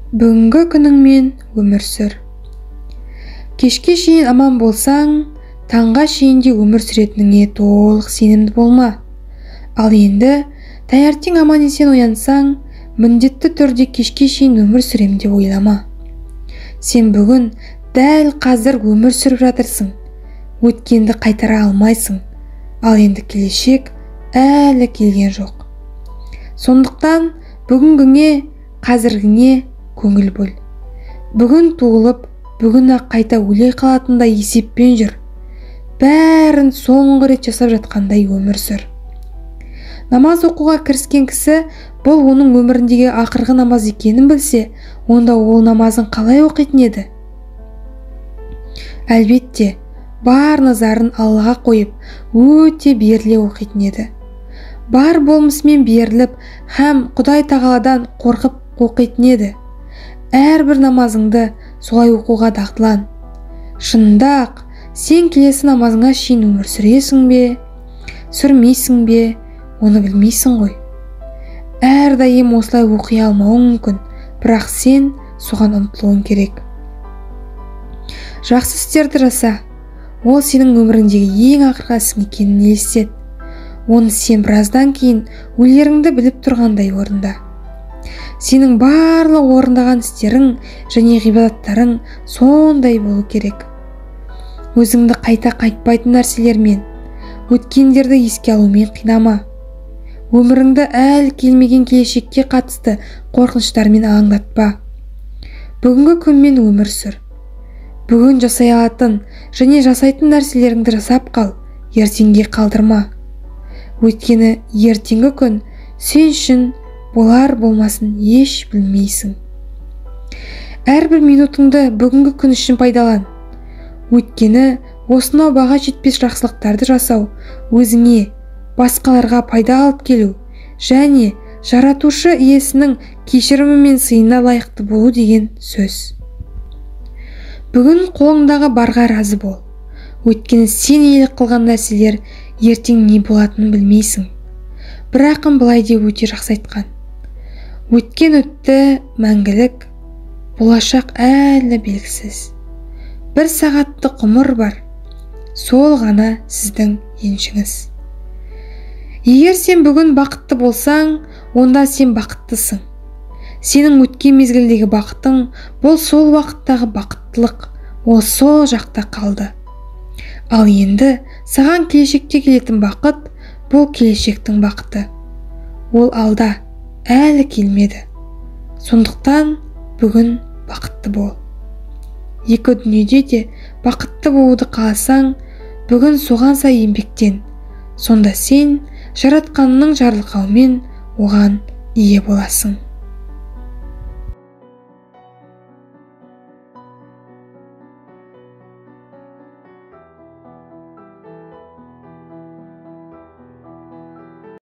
Бүгінгі күніңмен өмір сүр. Кешке шейін аман болсаң, таңға шейін де өмір сүретініңе толық сенімді болма. Ал енді таңертең аман-есен оянсаң, міндетті түрде кешке шейін өмір сүрем деп ойлама. Сен бүгін дәл қазір өмір сүріп жатырсың. Өткенді қайтара алмайсың. Ал енді келешек әлі келген жоқ. Сондықтан бүгінгіңе, қазіргіңе көңіл бөл. Бүгін туылып, бүгін-ақ қайта өле қалатындай есеппен жүр. Бәрін соңғы рет жасап жатқандай өмір сүр. Намаз оқуға кіріскен кісі бұл оның өміріндегі ақырғы намаз екенін білсе, онда ол намазын қалай оқитын еді? Әлбетте, бар назарын Аллаға қойып, өте беріле оқитын еді. Бар болмысымен беріліп, һәм Құдай Тағаладан қорқып оқитын еді. Әрбір намазыңды солай оқуға дағдылан. Шынында-ақ, сен келесі намазыңа шейін өмір сүресің бе, сүрмейсің бе, оны білмейсің ғой. Әрдайым осылай оқи алмауың мүмкін, бірақ сен соған ұмтылуың керек. Жақсы істерді жаса, ол сенің өміріңдегі ең ақырғы ісің екенін елестет. Оны сен біраздан кейін өлеріңді біліп тұрғандай орында. Сенің барлық орындаған істерің және ғибадаттарың сондай болу керек. Өзіңді қайта қайтпайтын нәрселермен, өткендерді еске алумен қинама. Өміріңді әлі келмеген келешекке қатысты қорқыныштармен алаңдатпа. Бүгінгі күнмен өмір сүр. Бүгін жасай алатын және жасайтын нәрселеріңді жасап қал, ертеңге қалдырма. Өйткені ертеңгі күн сен үшін болар болмасын еш білмейсің. Әрбір минутыңды бүгінгі күн үшін пайдалан. Өйткені осынау баға жетпес жақсылықтарды жасау өзіңе, басқаларға пайда алып келу және жаратушы иесінің кешірімі мен сыйына лайықты болу деген сөз. Бүгін қолыңдағы барға разы бол. Өйткені сен иелік қылған нәрселер ертең не болатынын білмейсің. Бір ақын былай деп өте жақсы айтқан: өткен өтті, мәңгілік, болашақ әлі белгісіз. Бір сағаттық ғұмыр бар, сол ғана сіздің еншіңіз. Егер сен бүгін бақытты болсаң, онда сен бақыттысың. Сенің өткен мезгілдегі бақытың бұл сол уақыттағы бақыттылық, ол сол жақта қалды. Ал енді саған келешекте келетін бақыт бұл келешектің бақыты. Ол алда, әлі келмеді. Сондықтан бүгін бақытты бол. Екі дүниеде де бақытты болуды қаласаң, бүгін соған сай еңбектен. Сонда сен жаратқанның жарылқауымен оған ие боласың.